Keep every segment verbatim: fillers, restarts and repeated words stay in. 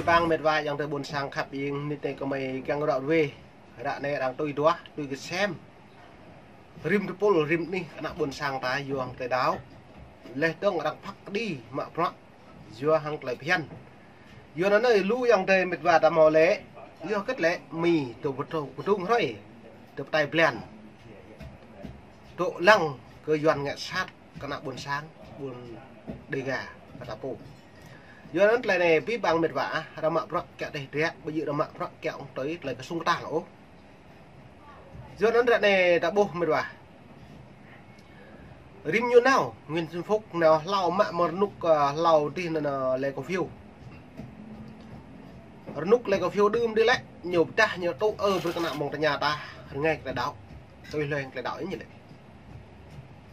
Păng mĕt wa ayŏng adơi ƀôn sang khăp ing, nit anai kơmơi kiăng ră ruai. Ră anai arăng tui duah, tui kơsem. Rĭm tơpul, rĭm anih ană ƀôn sang ta yua hăng tơlơi đaŏ. Laih dơ̆ng arăng phat kơđi mă bruă yua hăng tơlơi phiăn. Yua anŭn anai lu ayŏng adơi mĕt wa ta hmâo lĕ, yua hơget lĕ, Mi tŭ pơtŭ, pơtŭng hrơi. Tŭ pơtai blan. Tŭ lăng kơ Yuan ngă sat kơ ană ƀôn sang, ƀôn Đêga, kơ ta pô. Yua anŭn tơlơi anai abih bang mĕt wa ah, arăng mă bruă kiăng tơdeh drek, ƀu djơ̆ arăng mă bruă kiăng ung tui tơlơi kơsŭng kơtang ôh. Yua anŭn ră anai ta ƀuh mĕt wa. Rĭm ñu nao, Nguyễn Xuân Phúc nao hlâo mă mơ̆ rơnŭk, ơ, hlâo dih anŭn, ơ, Lê Khả Phiêu. Rơnŭk Lê Khả Phiêu đưm đĭ lĕ, ñu pơdah ñu tŭ ơ brơi kơ ană mơ̆ng tơña ta, rơngai tơlơi đaŏ. Tui hlơi tơlơi đaŏ ñu lĕ.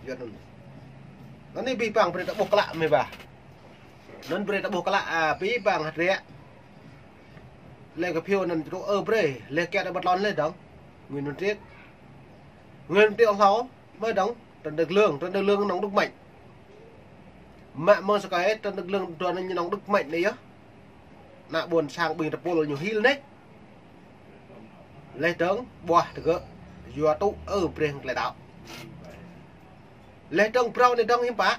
Yua anŭn. Anŭn anai abih bang brơi ta ƀuh klă mĕt wa. Anŭn brơi ta ƀuh klă, a, abih bang hơdră. Lê Khả Phiêu anŭn tŭ ơ brơi, lĕ kiăng đa bơtlon lĕ dơ̆ng. Nguyễn Văn Triết. Nguyễn Văn Triết hlâo, mơ̆ dơ̆ng, Trần Đức Lương, Trần Đức Lương nŏng Đức Mạnh. Mă mơ̆ sơkai Trần Đức Lương dua anai ñu nŏng Đức Mạnh anai yơh. Ană ƀôn sang ƀing tơpul ñu hil anai. Laih dơ̆ng ƀuah tơgơ̆, yua tŭ ơ brơi hăng tơlơi đaŏ. Laih dơ̆ng phrâo anai dơ̆ng hiư̆m pă.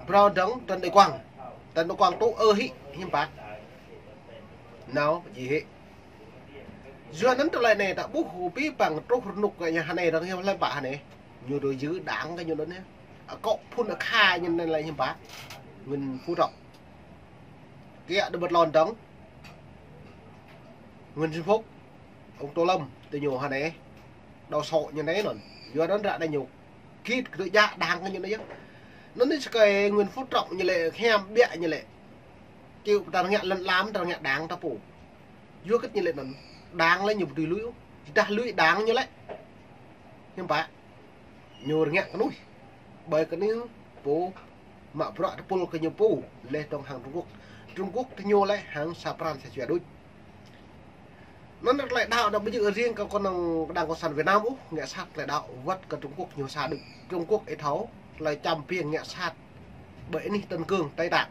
Phrâo dơ̆ng Trần Đại Quang. Trần Đại Quang tŭ ơ hĭ hiư̆m pă. Nao, ji hĭ. Yua anŭn tơlơi anai ta ƀuh abih bang truh rơnŭk kơ ñu hơnai dơ̆ng hiư̆m lĕ pă hơnai. Ñu dŏ yư đảng kơ ñu anŭn yơh. Akŏ phŭn akha ñu anŭn lĕ hiư̆m pă. Nguyễn Phú Trọng. Kiăng đa bơtlon dơ̆ng. Nguyễn Xuân Phúc, ông Tô Lâm, tơ ñu hơnai. Đaŏ sŏ ñu anai anŭn. Yua anŭn ră anai ñu. Git kơ tơjă đảng kơ ñu anai yơh. Anŭn anai sơkai Nguyễn Phú Trọng ñu lĕ, hiam biă ñu lĕ. Kiăng ta ngă lăn lam, ta ngă đảng ta pô. Yua hơget ñu lĕ anŭn. Đảng lĕ ñu ƀu dưi lui. Či dah lui đảng ñu lĕ. Hiư̆m pă. Ñu rơngiă kơnuih. Ƀơi kơ anai pô mă bruă tơpul kơ ñu pô, laih dơ̆ng hăng Trung Quốc. Trung Quốc tơ ñu lĕ hăng sa pran sa jua đôč. Anŭn tơlơi đaŏ anŭn ƀu djơ̆ riêng kơ kơnơ̆ng Đảng Cộng sản Việt Nam ôh, ngă sat tơlơi đaŏ wơ̆t kơ Trung Quốc ñu sa đôč. Trung Quốc ih thâo, tơlơi čăm biêng ngă sat. Ƀơi anih Tân Cương, Tây Tạng.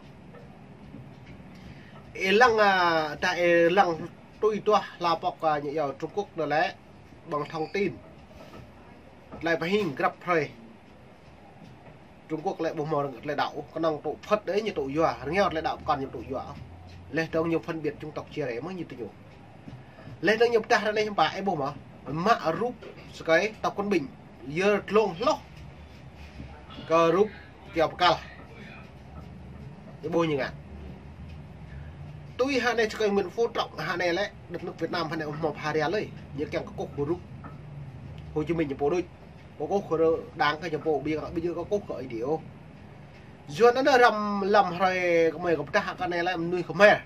Ih lăng, a, ta ih lăng tui duah hla pŏk, a, ñu yua Trung Quốc anŭn lĕ, ƀơ̆ng thông tin. Tơlơi pơhing grăp hrơi. Trung Quốc lĕ ƀu hmâo tơlơi đaŏ, kơnơ̆ng tŭ Phật đơi ñu tŭ yua, rơngiao tơlơi đaŏ pơkŏn ñu tŭ yua. Laih dơ̆ng ñu phân biệt chủng tộc chia rẽ mơ̆ ñu tŭ yua. Laih dơ̆ng ñu pơdah ră anai hiư̆m pă, ih ƀuh mơ̆. Mă rup sơkai Tập Cận Bình, yơr glông hloh. Kơ rup kiao pơkăl. Ih ƀuh ñu ngă. Tui hơnai sơkai Nguyễn Phú Trọng hơnai lĕ, đất nước Việt Nam hơnai ƀu hmâo pha ria lơi. Ñu kiăng kơkuh kơ rup Hồ Chí Minh ñu pô đôč. Kơkuh kơ đảng kơ ñu pô, ƀu djơ̆, ƀu djơ̆ kơkuh kơ Ơi Adai ôh. Yua anŭn răm lăm hrơi kơmơi kơ pơdah kơ anai lĕ mơnuih Khmer.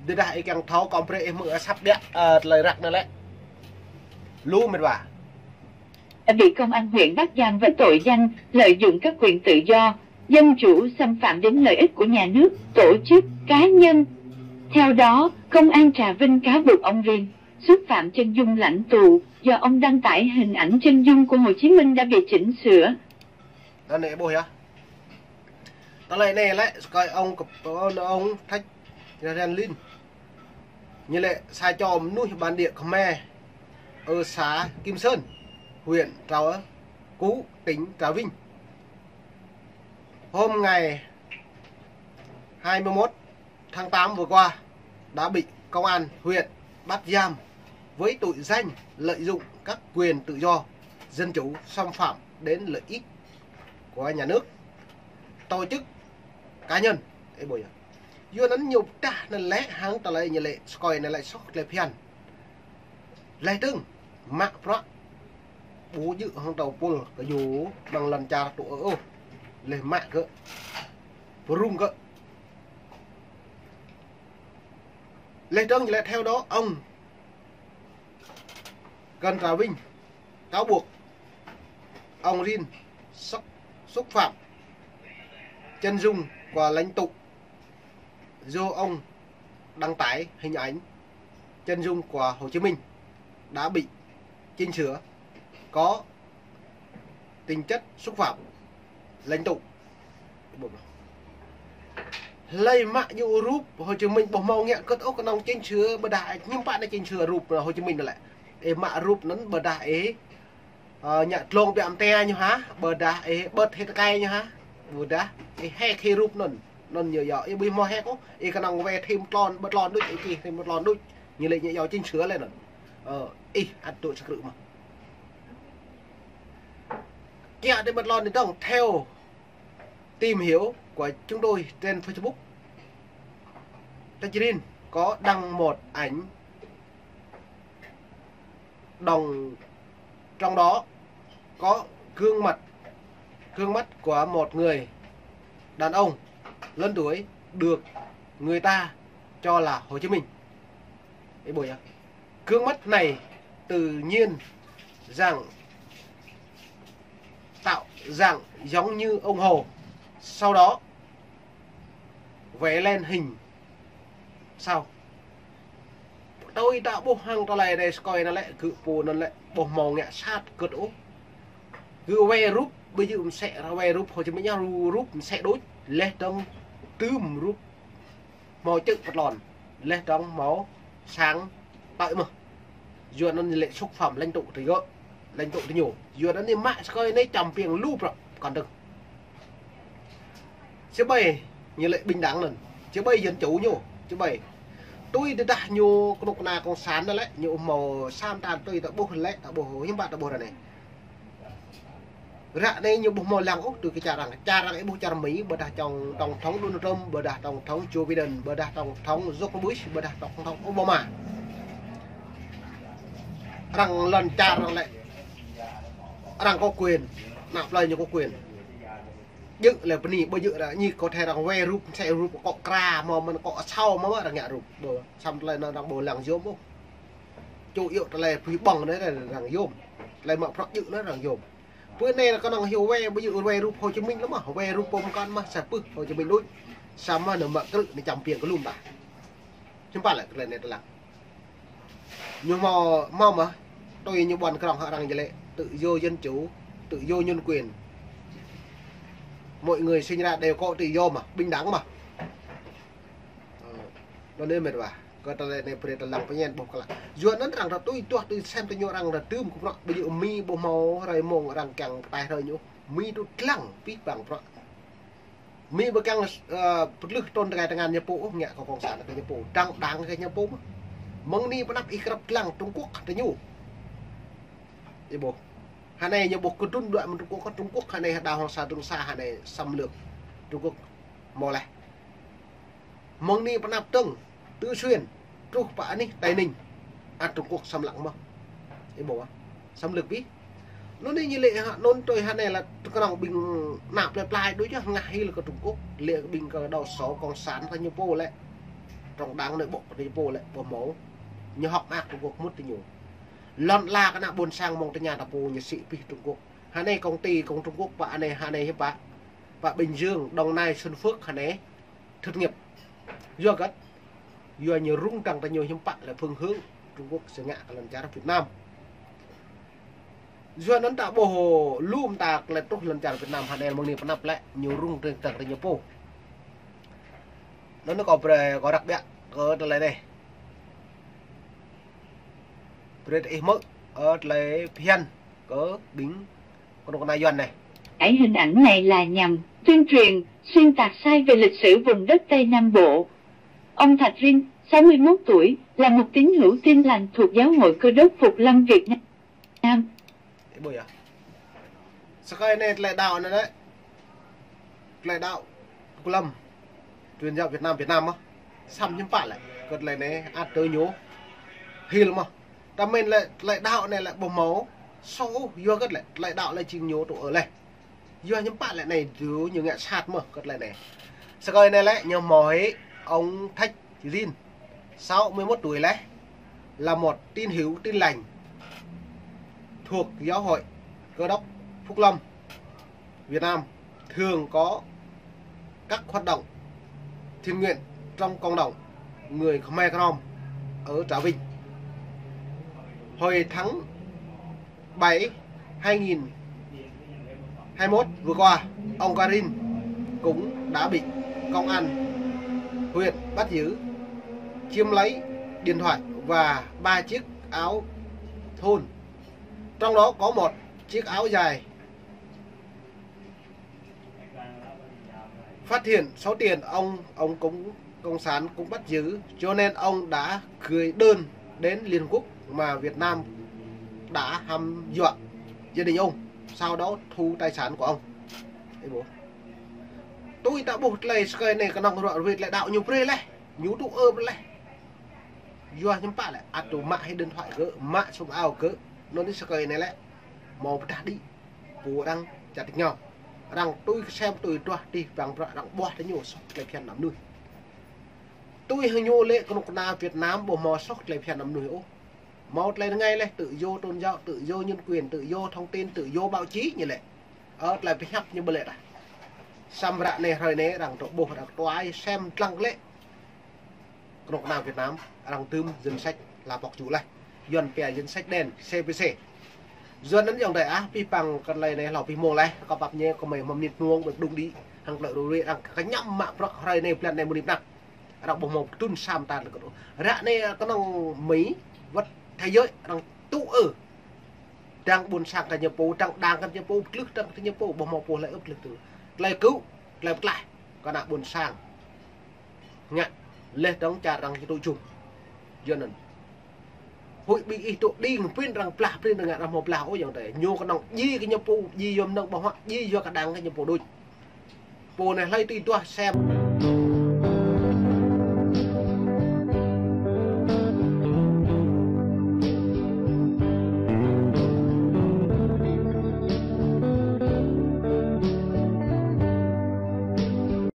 Tơdah ih kiăng thâo kơ brơi ih hmư̆ asăp biă, ơ, tơlơi răk anai lĕ. Lu mĕt wa. Đã bị Công an huyện Bắc Giang về tội danh lợi dụng các quyền tự do, dân chủ xâm phạm đến lợi ích của nhà nước, tổ chức, cá nhân. Theo đó, Công an Trà Vinh cáo buộc ông Rin xúc phạm chân dung lãnh tụ do ông đăng tải hình ảnh chân dung của Hồ Chí Minh đã bị chỉnh sửa. Anŭn anai ƀuh yơh. Tơlơi anai lĕ sơkai ông kơ-, ông Thạch Ren Lin. Ñu lĕ sa čô mơnuih bản địa Khmer ở xã Kim Sơn, huyện Trà Cú, tỉnh Trà Vinh. Hôm ngày hai mươi mốt tháng tám vừa qua đã bị công an huyện bắt giam với tội danh lợi dụng các quyền tự do, dân chủ, xâm phạm đến lợi ích của nhà nước, tổ chức, cá nhân. Ê, ƀuh yơh. Yua anŭn ñu pơdah anŭn lĕ hăng tơlơi ñu lĕ sơkai anŭn lĕ soh tơlơi phiăn. Laih dơ̆ng mă bruă ƀu djơ̆ hăng tơpul kơ ñu ƀơ̆ng lŏn čar tŭ ơ ôh. Laih mă kơ pơrŭng kơ. Laih dơ̆ng lĕ theo đó ông Cần Trà Vinh cáo buộc ông Rin xúc, xúc phạm chân dung của lãnh tụ do ông đăng tải hình ảnh chân dung của Hồ Chí Minh đã bị chỉnh sửa có tính chất xúc phạm lãnh tụ. Hlơi mă yua rup Hồ Chí Minh ƀu hmâo ngă kơt ôh kơnơ̆ng chỉnh sửa ƀôdah hiư̆m pă anai chỉnh sửa rup Hồ Chí Minh anŭn lĕ. Ih mă rup anŭn ƀôdah ih, ơ, ngă tlông biă mơta ñu hă, ƀôdah ih ƀơ̆t hĭ tơkai ñu hă, ƀôdah ih hack hĭ rup anŭn. Anŭn ñu yua, ih ƀu hmâo hack ôh, ih kơnơ̆ng wai thêm tlôn, ƀơ̆t tlôn đôč, ih čih thêm ƀơ̆t tlôn đôč. Ñu lĕ ñu yua chỉnh sửa lĕ anŭn. Ơ, ih ăt dŏ sa krư̆ mơ̆n. Kiăng đĭ ƀơ̆t tlôn đĭ dơ̆ng, theo tìm hiểu của chúng tôi trên Facebook, Tây Jrin có đăng một ảnh đồng, trong đó có gương mặt, gương mặt của một người đàn ông lớn tuổi được người ta cho là Hồ Chí Minh. Ih ƀuh yơh. Gương mặt này tự nhiên dạng, tạo dạng giống như ông Hồ. Sau đó vẽ lên hình sau. Tui ta ƀuh hăng tơlơi anai sơkơi anŭn lĕ, gơ̆ pô anŭn lĕ ƀu hmâo ngă sat kơt ôh. Gơ̆ wai rup, ƀu djơ̆ mơsĕ wai rup Hồ Chí Minh, rup mơsĕ đôč, laih dơ̆ng tơm rup hmâo čư̆ pơtlôn, laih dơ̆ng hmâo sang tơi mơ̆n. Yua anŭn lĕ xúc phạm lãnh tụ tơ gơ̆, lãnh tụ tơ ñu. Yua anŭn ñu mă sơkơi anai čăm piêng lu prăk kơnơ̆ng. Či ƀai ñu lĕ bình đẳng anŭn, či ƀai dân chủ ñu, či ƀai. Tui tơdah ñu kơnuk kơna cộng sản anŭn lĕ, ñu hmâo sa mơta tui ta ƀuh lĕ, ta ƀuh hiư̆m pă ta ƀuh ră anai. Ră anai ñu ƀu hmâo lăng ôh tui kơ čar arăng. Čar arăng ih ƀuh čar Mi, ƀôdah tổng, tổng thống Donald Trump, ƀôdah tổng thống Joe Biden, ƀôdah tổng thống George Bush, ƀôdah tổng thống Obama. Arăng lŏn čar arăng lĕ, arăng có quyền, ană plơi ñu có quyền. Djơ̆ lĕ bơni, ƀu djơ̆ ră anai có thể arăng wai rup, mơsĕ rup akŏ kra, hmâo mơ̆n akŏ asâo hmâo mơ̆n arăng ngă rup. Ƀu, samơ̆ tơlơi anŭn arăng ƀu lăng yôm ôh. Čô yơh tơlơi pui ƀơ̆ng anai arăng yôm. Tơlơi mă prăk djơ̆ anai arăng yôm. Pơ anai lĕ kơnơ̆ng hyu wai, ƀu djơ̆ wai rup Hồ Chí Minh lĕ mơ̆n, wai rup pô mơkăn mơ̆n, sa pưh Hồ Chí Minh đôč. Samơ̆ anŭn mă krư̆ anai čăm piêng kơ lŏm ta. Hiư̆m pă lĕ tơlơi anai tơlăng. Ñu hmâo, hmâo mơ̆n, tui ñu ƀuăn krong hăng arăng jơlĕ, tự do dân chủ, tự do nhân quyền. Mọi người sinh ra đều có tự do mà, bình đẳng mà. Ơ, anŭn anai mĕt wa. Kơ tơlơi anai brơi ta lăng pơñen ƀuh kơ lăng. Yua anŭn arăng ta tui tuah tui sem tơ ñu arăng ta tơm kơ prăk. Ƀu djơ̆ Mi ƀu hmâo hrơi mông arăng kiăng pơtai hrơi ñu. Mi tŭ lăng pih păng prăk. Mi ƀu kiăng, ơ, pơtlưh trŭn tơkai tơngan ñu pô ôh, ngă kơ cộng sản kơ ñu pô. Dăng đảng kơ ñu pô mơ̆n. Mơ̆ng anai pơ anăp ih krăp lăng Trung Quốc tơ ñu. Ih ƀuh. Hơnai ñu ƀuh kơdŭn đuaĭ mơ̆ng Trung Quốc, Trung Quốc hơnai đảo Hoàng Sa, Trường Sa hơnai xâm lược Trung Quốc hmâo laih. Mơ̆ng anai pơ anăp dơ̆ng, Tứ Xuyên, truh pơ anih Tây Ninh, ăt Trung Quốc xâm lăng mơ̆n. Ih ƀuh, xâm lược pih. Anŭn anai ñu lĕ hă, anŭn tui hơnai lĕ kơnơ̆ng ƀing ană plơi pla đôč yơh ngă hil kơ Trung Quốc, lĕ ƀing kơ đầu số cộng sản kơ ñu pô lĕ. Trong đảng nội bộ kơ ñu pô lĕ, ƀu hmâo. Ñu hŏk mơak Trung Quốc mŭt tơ ñu. Lŏn ala kơ ană ƀôn sang mơ̆ng tơña ta pô ñu sĭ pih Trung Quốc. Hơnai công ty kơ Trung Quốc pơ anai, hơnai hiư̆m pă. Pơ Bình Dương, Đồng Nai, Xuân Phước hơnai thất nghiệp. Yua hơget? Yua ñu rŭng răng tơ ñu hiư̆m pă lĕ phương hướng Trung Quốc či ngă kơ lŏn čar Việt Nam. Yua anŭn ta ƀuh lŏm ta tơlơi truh lŏn čar Việt Nam hơnai mơ̆ng anai pơ anăp lĕ ñu rŭng răng tơ ñu pô. Anŭn kâo brơi kâo răk biă kơ tơlơi anai. Brơi ih hmư̆, ơ, tơlơi phiăn kơ ƀing kơnuk kơna Yuan anai. Cái hình ảnh này là nhằm tuyên truyền, xuyên tạc sai về lịch sử vùng đất Tây Nam Bộ. Ông Thạch Rin, sáu mươi mốt tuổi, là một tín hữu Tin Lành thuộc Giáo hội Cơ đốc Phục Lâm Việt Nam. Ih ƀuh yơh. Sơkơi anai tơlơi đaŏ anai lĕ. Tơlơi đaŏ Phục Lâm, truyền giáo Việt Nam, Việt Nam mơ̆n. Samơ̆ hiư̆m pă lĕ, kơ tơlơi anai ăt tơ ñu hil mơ̆n. Ta mĭn lĕ tơlơi đaŏ anai lĕ ƀu hmâo sô, yua hơget lĕ, tơlơi đaŏ lĕ jing ñu tŭ ơ laih. Yua hiư̆m pă lĕ anai, tơ ñu ngă sat mơ̆n kơ tơlơi anai. Sơkơi anai lĕ ñu hmâo hĭ ông Thạch Rin, sáu mươi mốt tuổi lĕ, là một tín hữu Tin Lành thuộc Giáo hội Cơ đốc Phục Lâm Việt Nam, thường có các hoạt động thiện nguyện trong cộng đồng người Khmer Krom ở Trà Vinh. Hồi tháng bảy hai nghìn hai mươi mốt vừa qua, ông Karin cũng đã bị công an huyện bắt giữ, chiếm lấy điện thoại và ba chiếc áo thun. Trong đó có một chiếc áo dài. Phát hiện số tiền ông ông cũng cộng sản cũng bắt giữ, cho nên ông đã gửi đơn đến Liên Hợp Quốc mà Việt Nam đã hăm dọa gia đình ông, sau đó thu tài sản của ông. Ê bố. Tui ta ƀuh tơlơi sơkơi anai kơnơ̆ng ruă ruai tơlơi đaŏ ñu brơi laih, ñu tŭ ư brơi laih. Yua hiư̆m pă lĕ, ăt tŭ mă hĭ điện thoại gơ̆, mă sum ao gơ̆, anŭn tui sơkơi anai lĕ, hmâo pơdah đĭ, pô arăng čăt tơña. Arăng tui kơsem tui duah tih păng bruă arăng ƀuah tơ ñu soh tơlơi phiăn ană mơnuih. Tui hăng ñu lĕ kơnuk kơna Việt Nam ƀu hmâo soh tơlơi phiăn ană mơnuih ôh. Hmâo tơlơi rơngai laih tự do tôn giáo, tự do nhân quyền, tự do thông tin, tự do báo chí ñu lĕ. Ơ, tơlơi pơhiăp ñu ƀu lĕ dah. Samơ̆ ră anai hrơi anai arăng tơ ƀuh arăng tuai sem dlăng lĕ. Kơnuk kơna Việt Nam, arăng tơm danh sách hla pŏk ču laih. Yuan pia danh sách đen, C P C. Yuan anŭn yơ̆ng đơi ah, pih păng kơ tơlơi anai hlâo pih mông laih, kơ pap ñe kơ mơi mơ̆m nit mông, ƀơi pơđung đĭ, hăng tơlơi ruai arăng kơñăm mă bruă hrơi anai blan anai mơ̆ng anăp. Arăng ƀu hmâo pơtrŭn sam tan lĕ kơ. Ră anai kơnơ̆ng Mi, wơ̆t thế giới, arăng tŭ ư. Dăng ƀôn sang kơ ñu pô, dăng đang kơ ñu pô, pơtlưh dăng kơ ñu pô, ƀu hmâo pô hlơi ư pơtlưh tơ. Tơlơi kơ̆, tơlơi pơklaih, kơ ană ƀôn sang. Ngă, laih dơ̆ng čar arăng či tŭ čum. Yua anŭn. Huĭ ƀing ih tŭ đing prin arăng blah prin arăng ngă arăng hmâo blah ôh yơ̆ng đơi. Ñu kơnơ̆ng djai kơ ñu pô, djai yôm nơ̆ng ƀơ̆ng huă, djai yua kơ đang kơ ñu pô đôč. Pô anai hlơi tui duah sem.